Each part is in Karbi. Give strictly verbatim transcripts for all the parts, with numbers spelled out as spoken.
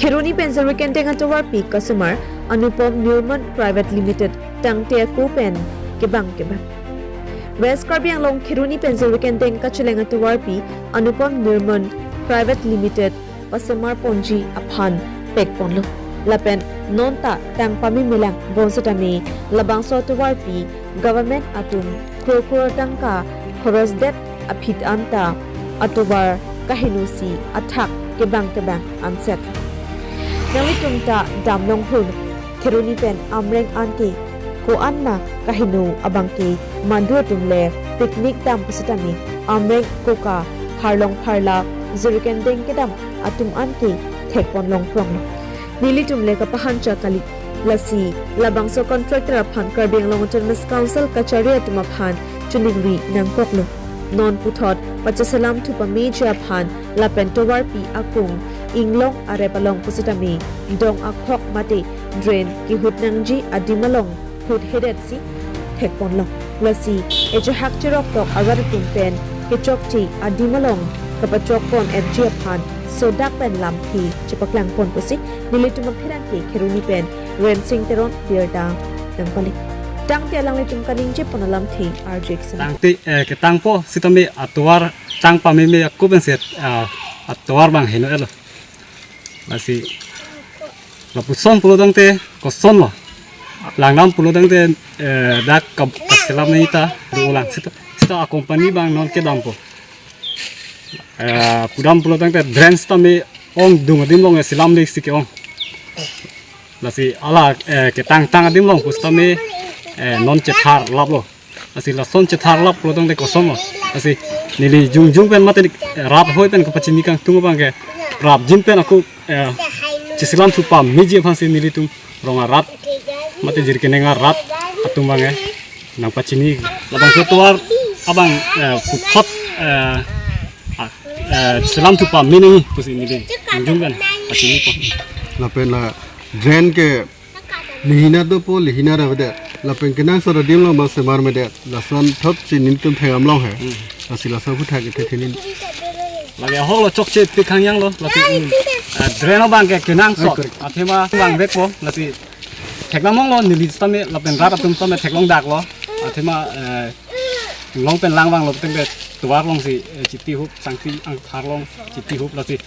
Kheroni pen Jirikindeng atovarpi kasemar Anupam Nirman Private Limited tangte ako pen kebang kebang. West Karbi Anglong Kheroni pen Jirikindeng kacheleng atovarpi Anupam Nirman Private Limited pasemar ponji aphan pekponlo. Lapen nonta tang pameme lang bonsitame labangso atovarpi government atum crore crore tangka khoros det aphi anta atovar kahenosi athak kebang kebang anset. Nanglitum ta damlong hul, Kheroni pen Amreng anke ko-an ma kaheno abangke mandu atum le picnic dam pusitame Amreng koka harlong pharla Jirikindeng kedam atum anke thekpon longpronglo. Nelitum le kapahancha kali. Lasi labangso contractor aphan Karbi Anglong Autonomous Council kachari atum aphan choningri nangkoklo. Non puthot pacheselamthu pameji aphan lapen tovarpi akung inglong arep along pusitame dong akhok mate drain kehut nangji adim along hut hedetsi thekponlo. Lasi ejahak cherok tok arat atum pen kechokche adim along kapachokpon etji aphan sodak pen lamthe chepaklangpon pusi nelitum apherangke Kheroni pen Rensing Teron birta nangpali. Tangte alanglitum kaningjepon alamthe arjeksen. Tangte, eh, ketangpo sitame atovar tang pameme ako pensi, ah, atovar abang heno-etlo. Lasi lapuson pulo tangte kosonlo. Langdam pulo tangte, eh, dak ka-, kaselam nangji ta do-olang sita. Sita a-company abang non kedampo. Eh, pudam pulo tangte drain sitame ongdung adim along selamlesi ke-ong. Lasi hala, eh, ketang tang adim along pusitame, eh, non chetharlaplo. Lasi lason chetharlap pulo tangte kosonlo. Lasi neli jongjong pen mate rat ahoi pen kapachini kangtung abangke rapjin pen ako, eh, cheselamthu pameji aphansi nelitum rong arat mate Jirikindeng arat atum abangke nangpachini. Labangso tovar abang, eh, puthot, eh, ah, eh, selamthu pame nangji pusi neli jongjong pen pachinipo. Lapen la drain ke lihina dopo, lihina avedet. Lapen kenangsot adim along abang semar medet. Lason thotsi nelitum thek damlong he. Hmm. Lasi laso aphuthak ithek thini. Lake ahoklo chokche pik hangyanglo. Lasi, hmm, ah, drain abangke kenangsot. Ai, correct. Athema vangvekpo. Lasi thek damlonglo neli sitame lapen rat atum sitame theklongdaklo. Athema, eh, inglong pen lang vanglo tangte tovar alongsi, eh, chitihup, sangti angthar along chitihup lasi.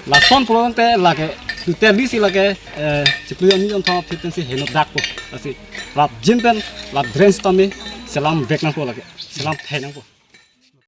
Lason pulo tangte lake, total lisi lake, eh, chiklo hini jonthom aphi pensi henodakpo. Lasi rapjin pen la drain sitame selamvek nangpo lake. Selamthek nangpo.